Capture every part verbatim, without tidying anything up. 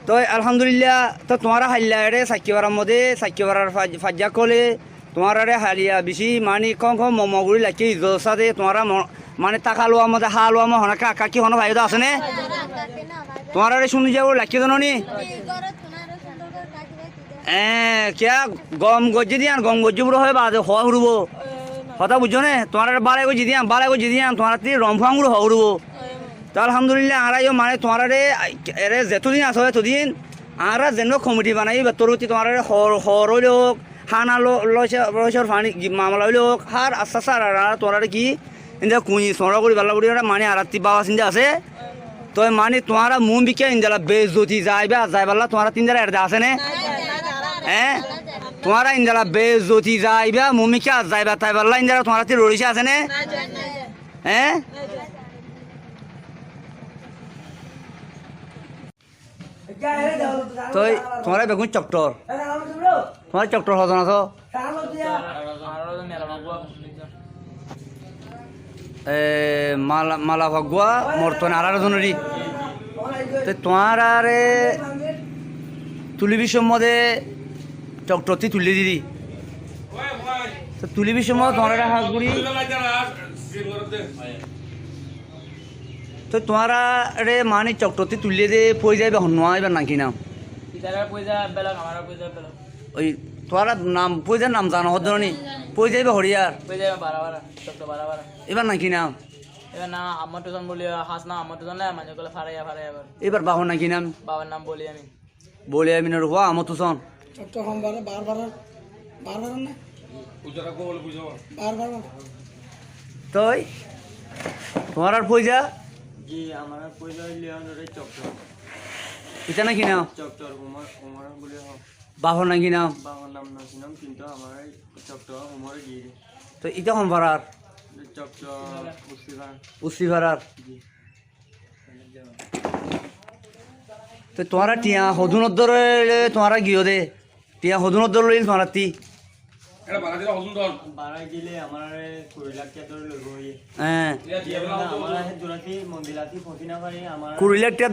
Toi alhamdulillah, toi tuáñra hailla eçé Saikkifarar modé, Saikkifarar faj-, fajja ókkole, tuáñrare hailla bicí mani kóm kóm mo mo gorí laikké izzot sáte, tuáñra mo-, mani táka luwa modé, há luwa modé, honó ka-, kakí honó faiyóda asé né? Tuáñrare cúndor gorí laikké de no ni? Eé, kiyá gom goijjé de yían, gom goijjé buli hoói baade hoó foribó. Hotá buijjó né? Tuáñrare bálai goijjé de yían, bálai goijjé de yían, tuáñrattú rom fúañguri hoó foribó. Toi alhamdulillah, añára yó mane tuáñrare, ere zetodin asó etodin, añára zenne komiti banaiyí, íbar torfótti tuáñrare hoor, hoor óile ók, hána lo-, loicá-, loicár faní gi-, mamela óile ók, hár asté asté añára tuáñrare ki, endilla kuñi soñra goríballa gorí añára mane añárattú báfa sinta asé. Toi mane tuáñra muúm bikká endilla bezzoti zaibá, zaibálla tuáñrattú endilla erda asé né? Eé? Tuáñra endilla bezzoti zaibá, muúm bikká zaibá, taibálla endilla tuáñrattú roricá asé né? Eé? Toi tuáñra beggún coktor. Tuáñra coktor hozon asó? E, mala, mala faggúa morotfuain añárar zon eri. Toi tuáñrare tulibír cómot de coktottú tuillé diri. Toi tulibír cómot tuáñrare hás gorí. Toi tuáñrare mani coktottú tuillé de foóisa íba honnúa, íbar nam ki nam? Ítarar foóisa belak, añárar foóisa belak. Ói, tuáñra nam, foóisar nam zano hoddúr ni? Foóisa íba horiyar? Foóisa íba Barabara, coktor Barabara. Íbar nam ki nam? Íbar nam Ahmad Husen buli, hás nam Ahmad Husen, mane ókkole Faraiya, Faraiya buli. Íbar bafor nam ki nam? Bafor nam Boli Amin. Boli Aminor fua Ahmad Husen. Coktor hon bar, bar, bar, bar, bar na? Bar, bar, bar. Toi, tuáñrar foóisa? Ji, añárar foóisa óile onore coktor. Ítar nam ki nam? Coktor Umar, Umar buli hoó. Bafor nam ki nam? Bafor nam no sinám, kintu añárar coktor Umar giyé. Toi íta hon farar? Coktor Ustifarar. Ustifarar. Ji. Te tuáñra tiañ hodún oddúr loile tuáñra giyó de? Tiañ hodún oddúr loil tuáñrattú? Eçé bará dile hodún dór? Bará dile añáre kuri lak tiañ dóri loibo hoiyé. Eé. Tiañ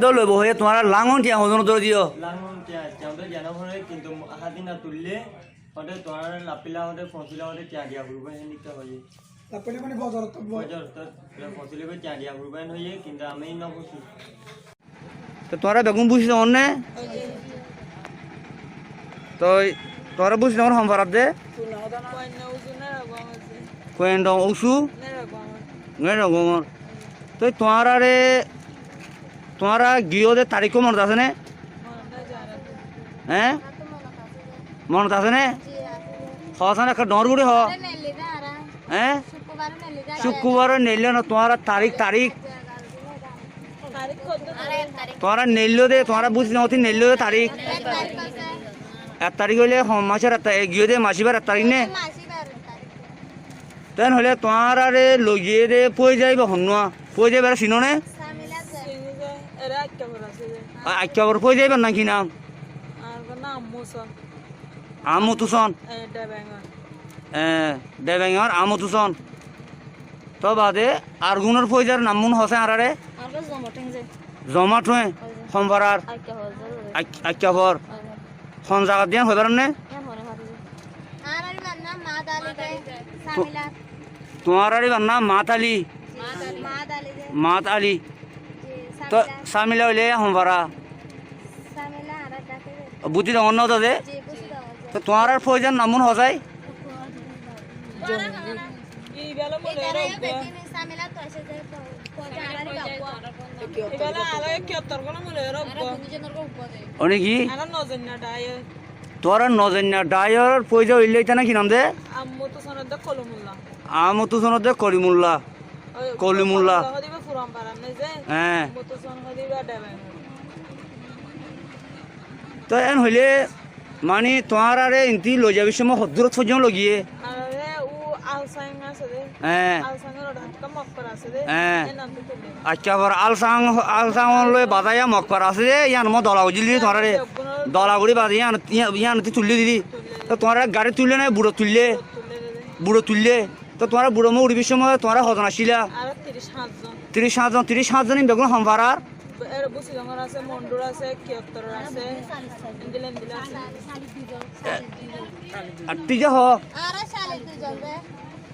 dóri loibo hoiyé, tuáñra lángon tiañ hodún oddúr diyó? Lángon tiañ, tiañ dóri diyá no foré, kintu hádin na tuille, Óde tuáñra lafila óde fosila óde tiañ diya foribo, héndilla hoiyé. Lafila mane bozorot, bozorot, fosila óde tiañ diya foribo hén hoiyé, kintu ami no fusi. Toi tuáñra beggún buzí zon né? Toi tuáñra buzí zon hon farar de? Kuendong Usu? Nera Gongor. Toi tuáñrare, tuáñra giyó de tarík monot asé né? Eé? Monot asé né? Hoó san, ekká dhoóñr gorí hoó. Eé? Cúkkurbar neillé no, tuáñra tarík, tarík. Tuáñra neilló de, tuáñra buzí no, neilló de tarík. Ek tarík óile hon macór ek tarík, giyó de mac íbar ek tarík né? Te hén hoilé tuáñrare loigiyé de foóisa íba honnúa? Foóisa íbare sinó né? Samilat ze. Sini ze, ere Aikkafor asé ze. A, Aikkafor foóisa íbar nam ki nam? Ar nam Muson. Ahmod Huson. E, Debengor. E, Debengor Ahmod Huson. Tó baade ar gunor foóisar nam mún hoó sái añáre? Ar Zoma Thuañ ze. Zoma Thuañ. Oi ze. Hon farar? Aikkafor ze. Aik-, Aikkafor. Oi ze. Hon zagat de yían hoi faron né? Yían hoi no fari. Añárar íbar nam Maat Ali de, Samilar. Tuáñrar íbar nam Maat Ali? Maat Ali. Maat Ali de. Maat Ali. Ji, tó Samilar. Samila óile hon fara? Samila añárar dake de. Buti dongor no de? Ji, buti dongor de. Tó tuáñrar foóisar nam mún hoó sái? Joni. Óne ki? Tuáñra no zainna dhaiyor foóisa óile ítara ki nam de? Ahmod Huson de Kolimulla. Ahmod Huson de Kolimulla. Kolimulla. Eé. Tó en hoilé, mani, tuáñrare intí loizabár cómot hoddúrot foijjóm loigiyé? Aré, ó Alsang asé dé. Eé. Alsangor othá Mokkor asé dé. Eé. Acca, abar Alsang, Alsang loi bazaiya Mokkor asé dé, yían mor dola goijjíl dé tuáñrare. Dola gorí bazaiya yían, yían, yíanottú tuillé dé. Tuillé. Tó tuáñrare gaçít tuillé né, buçot tuillé? Buçot tuillé dé. Buçot tuillé. Tó tuáñra buçot mot uçibár cómot tuáñra hozon accíla? Aré tiríc háñt zon. Tiríc háñt zon, tiríc háñt zon ín beggún hon farar? Ere Busidongor asé, Mondur asé, Kiyottoror asé, endilla endilla asé. Ar thík asé, hoó. Añára cálit duizon de.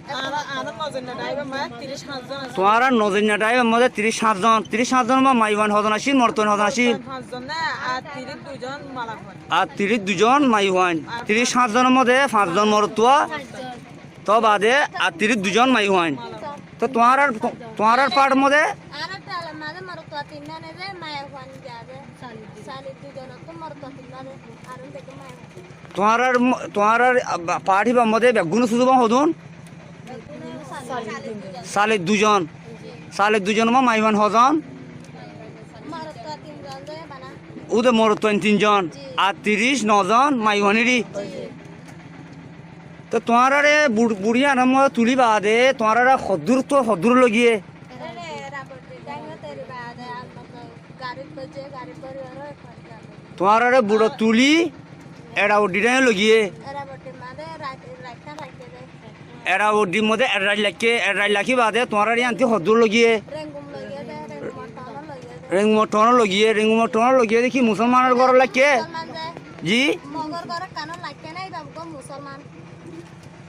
Añára, añára nozoinna dhaibar mazé tiríc háñt zon asé. Tuáñra nozoinna dhaibar mazé tiríc háñt zon. Tiríc háñt zonor mazé maiyafuain hozon accíl, morotfuain hozon accíl? Morotfuain fañs zon de, ar tiríc duizon maiyafuain. Ar tiríc duizon maiyafuain. Ar tiríc háñt zonor mazé fañs zon morotfua. Fañs zon. Tóu baade ar tiríc duizon maiyafuain. Tóu tuáñrar, tuáñrar part or mazé? Añárar part or mazé morotfua tinnúa de, maiyafuain de. Cálit duizon, tóu morotfua tinnúa de, ar ende maiyafuain. Tuáñrar mo-, tuáñrar, ah, ba-, part íbar mazé beggúne súzu fán hodún? Cálit duizon. Cálit duizon or mazé maiyafuain hozon? Morotfua tin zon de bana. Ude morotfuain tin zon. Ji. Ar tiríc no zon maiyafuain eri. Ji. Tóu tuáñrare bur-, buri anor mazé tuli baade tuáñrare hoddúr tóu hoddúr loi giyé? Ere, ere, era bordi daingo teri baade, ar motlob garit boijje, garit bori aro ekbar giyé. Tuáñrare burot tuli, era bordi daingo loi giyé? Era bordi mazé rait, raitkán raikké de. Era bordi mazé ek rait laikké, ek rait laikké baade tuáñrare yíanti hoddúr loi giyé? Rengum loi giyé de, Rengumor tono loi giyé de. Rengumor tono loi giyé, Rengumor tono loi giyé de ki musolmanor górot laikké? Musolman de. Ji? Mogor górot kano laikké na, íba uggwá musolman.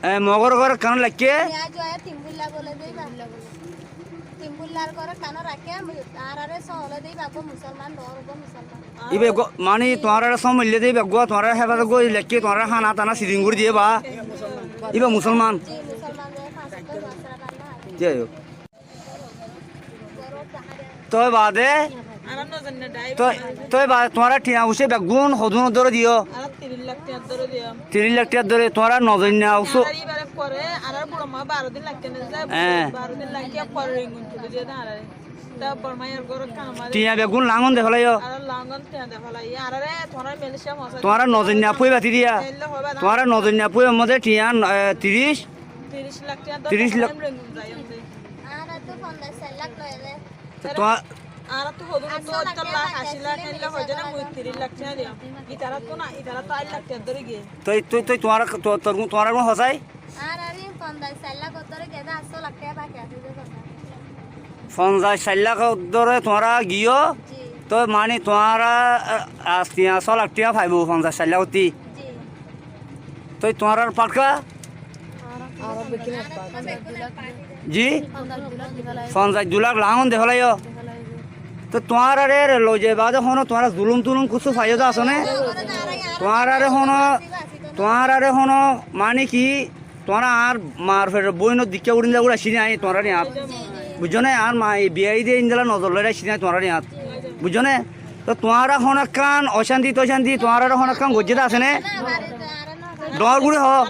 E, Mogor górot kano laikké? Niya juwa tin bulla bole de íba. Tin bullar górot kano raikké, añárare sóole de íba uggwá musolman, dor uggwá musolman. Íba uggwá, mani tuáñrare sómille de íba uggwá, tuáñrare héfazot gorí laikké, tuáñrare hána tana siring gorí diye ba. Íba musolman. Ji, musolman de, fañs wokto nomas ora banna. Ji, ayo. Tói baade, tói, tói baade tuáñra thiañ ucé beggún hodún dóre diyó? Añára tiríc lak thiañ dóre diyó. Tiríc lak thiañ dóre, tuáñra nozoinna ucú. Añára ibare fore, añára buro ma baró din laiggé né, ze, baró din laiggé, fore Rengun tuli diyé de añárare. Tói boro maiyar górot kano mari. Thiañ beggún langon de félaiyo. Añára langon thiañ de félaiyo. Añárare tuáñra Malaysia mosá. Tuáñra nozoinna fúi bati diya. Tuáñra nozoinna fúi mazé thiañ, e, tiríc. Tiríc lak thiañ dóre, tiríc lak. Añára tó fonzaic sair lak loiyé de. Tuá- Añára tó hodún tó oittor lak, aci lak, endilla hoiyé de, mui tiríc lak thiañ diyum. Itará tó na, itará tó añçáic lak thiañ dóre giyé. Tói, tói, tói tuáñra, tu-, tu-, tuáñra gún hosái? Añára ri fonzaic sair lak dóre giyé de, añçáic lak thiañ baki asé de. Fonzaic sair lak dóre tuáñra giyó? Ji. Tói mani tuáñra, e, añçáic lak thiañ faibo fonzaic sair lak ottí. Ji. Tói tuáñrar part ká? Ji? Fonzaic dui lak langon de félaiyo. Tói tuáñrare ere loi zai baade hono tuáñra zulum tulum kessú faiyó de asé né? Tuáñrare hono, tuáñrare hono mani ki, tuáñra añár mar feror bóinor dikká uçín de uçí aiccé de añí tuáñrar yíañt. Buijjó né? Añár ma biyai de endilla nozor loi aiccé de añí tuáñrar yíañt. Buijjó né? Tói tuáñra hono ekkán ocánti tocánti tuáñrare hono ekkán goijjé de asé né? Dhoóñr gorí hoó.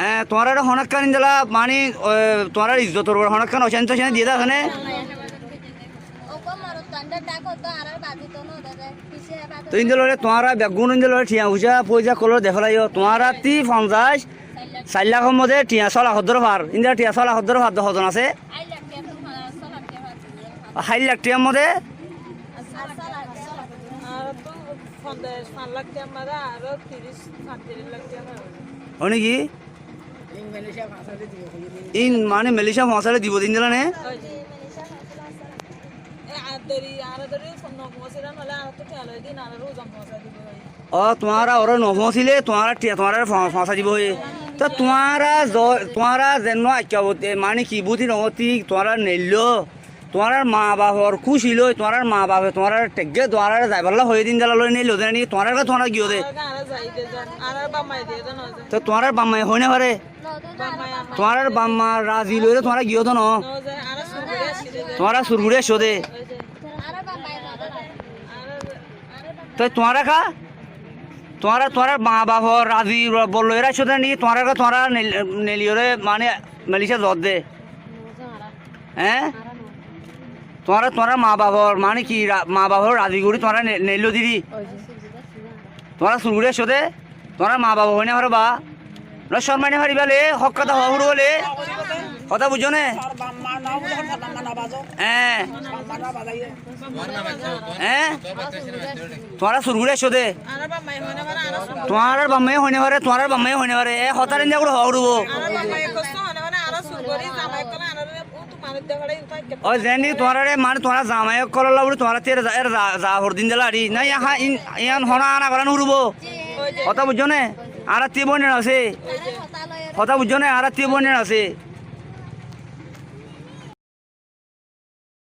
E, tuáñrare hono ekkán endilla mani, e, tuáñrar izzotor uore hono ekkán ocánti tocánti diyé de asé né? Tói endilla óile tuáñra beggún endilla óile thiañ ucá foóisa ókkol de félaiyo. Tuáñrattí fonzaic sair lakor mazé thiañ só lak dóre far. Endilla thiañ só lak dóre far de hozon asé? Háit lak thiañr mazé? Añára tó fonzaic sair lak thiañr mazé aró tiríc, sair tiríc lak thiañ. Ói né ki? Ín mani Malaysia foóñsaile dibo de endilla né? Ói. E, añára dóri, añára dóri no foóñsaile, añára tó thiañ loi din, añára uzan foóñsai dibo. Ó, tuáñra óre no foóñsile, tuáñra thiañ tuáñrare fo-, foóñsai dibo hoi. Tói tuáñra zo-, tuáñra zenno aikká bóti, e, mani ki bóti no bóti, tuáñra neilló. Tuáñrar mabafor kúci loi, tuáñrar mabafe tuáñrare theggé, tuáñrare zaibálla hoiyé de endilla loi neilló de né, tuáñrar ká tuáñra giyó de. Tói tuáñrar bafmaye hoói no fare? Tuáñrar bafma razi loire tuáñra giyó de no. Tuáñra sur gorí aiccó de. Tói tuáñra ká? Tuáñra, tuáñrar mabafor razi bol loire aiccó de né, tuáñrar ká tuáñra nel-, neillóre mani Malaysia zodde. Eé? Tuáñra, tuáñrar mabafor mani ki ra-, mabafor razi gorí tuáñra ne-, neilló de ri. Tuáñra sur gorí aiccó de. Tuáñrar mabafe hoói no fare ba. No córmai no faribá le, hók hotá hoó foribo le. Hotá buijjó né? Eé. Eé? Tuáñra sur gorí aiccó de. Tuáñrar bafmaye hoói no fare, tuáñrar bafmaye hoói no fare. E hotá endilla gorí hoó foribo. Ói, zeén niki tuáñráre, mane tuáñra zamai ókkolólla buli tuáñrattú ere za-, ere za-, za hordin dela ari. Na, iyan há-, in-, iyan honó ana gorá no foribo. Hotá buijjó né? Añárattú boinna no asé. Hotá buijjó né? Añárattú boinna no asé.